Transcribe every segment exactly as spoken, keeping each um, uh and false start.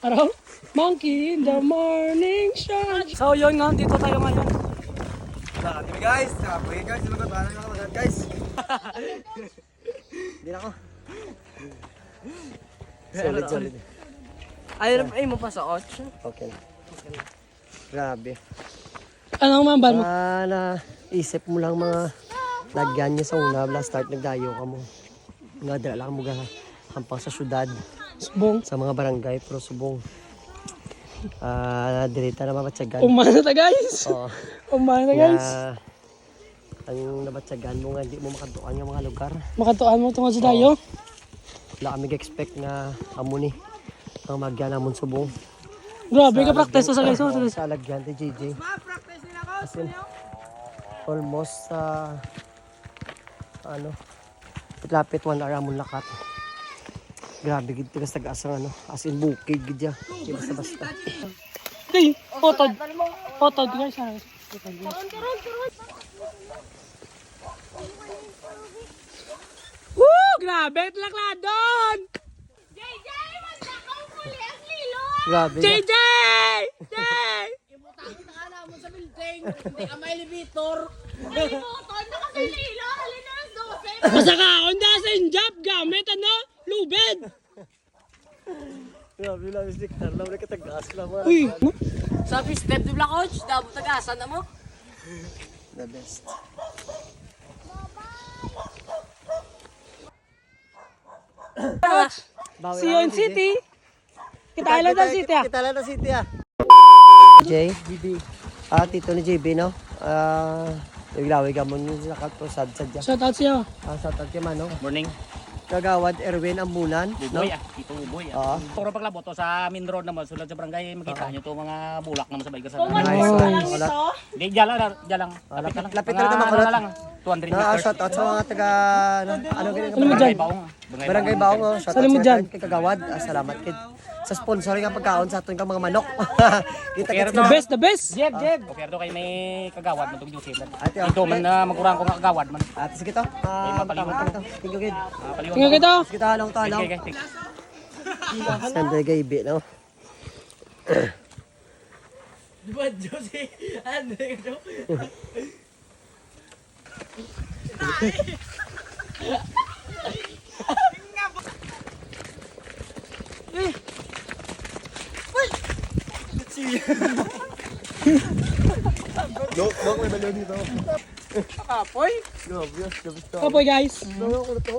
Araw? Monkey in the morning shine. So yun nga, dito tayo ngayon. Grabe guys, grabe guys, lugar ba na guys? Hindi na ako. Solid, solid. Ay, ay mo pa sa ocho. Okay na. Grabe. Anong mambal mo? Ah, na isip mo lang mga lagyan niya sa una, bla start nagdayo ka mo. Nga dala lang mo ga hampang sa syudad, Subong. Sa mga barangay, pero subong. Ah, diri ta na mabatyagan. Umana ta guys. Oo. Umana guys. Nga, ang nabatyagan mo nga hindi mo makaduan nga mga lugar. Makatuan mo tungod sa dayo. Wala kami expect nga amo ni ang magyan namon subong. Grabe ka practice sa guys. Oh, Sa lagyan ti J J. As in, almost sa ano, lapit one hour amon lakat. Grabe gid tigas tagas ang ano, as in bukid gid ya. Di basta-basta. Okay, potod. Potod guys. Ano? Woo! Grabe, lakladon! Grabe. J J! J J! Ibutang ka na mo sa building. Hindi ka may elevator. Ay, motor. Nakapililo. Halin na alas dose. Pasakaon na sa injap gamit ano? Lubid! Grabe lang, Mister Carlo, wala ka tagas lang mga. Uy! Sabi step di Black Orange, dabo tagasan na mo. The best. See you in city! Kita lang sa city ah! Kita lang sa city ah. J B. Ah, tito ni J B, no? Ah, lawig-lawig amon yung sa kato, sad-sad dyan. Shout out sa'yo! Ah, shout out kay Manong. Morning. Kagawad Erwin Ambunan, no? Buboy ah. Ito Buboy Oo. ah. Puro paglabot to sa main road naman, sulod sa barangay, makita nyo to mga bulak naman sa Baygos. Nice one. Wala. Di, dyan lang, dyan lang. Ah, lapit, lang. lapit Mga na naman, ano kulot. na lang, two hundred Na, meters. Shout out sa mga taga, ano, ano, Ano mo dyan? Baong. Barangay Baong, oh, shout Ano out mo sa dyan? Kay Kagawad, ah, salamat kid sa sponsor nga pagkaon sa aton kang mga manok. Kita Pero kits no. The best, the best! Jeb, Jeb! Okay, ito kay may kagawad mo itong Joseph. Ate, oh. Ito man na magkurang ko nga kagawad man. Ate, sige to. Ah, Mapaliwan tama to. to. Thank you, kid. Ah, paliwan Tingnan ko. Kita! Sige to, halong to, halong. Sige, sige. Sunday gaibi, no? Diba, Josie? Ano yun? Dok, dok, may balo dito. Kapoy? Grabe, grabe to. Kapoy guys! Ano ko na to?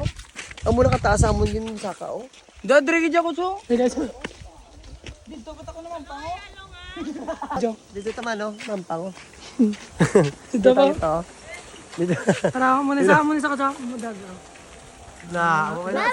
Ang muna kataas sa amon yung saka, oh. Dadre gid ako so. Hey guys! Dito ba't ako naman pango? Jo, Dito tama, no? Mampang, oh. dito pa. Ito. Dito. Tara, muna sa muna sa kasa. Mudag. Na, okay na.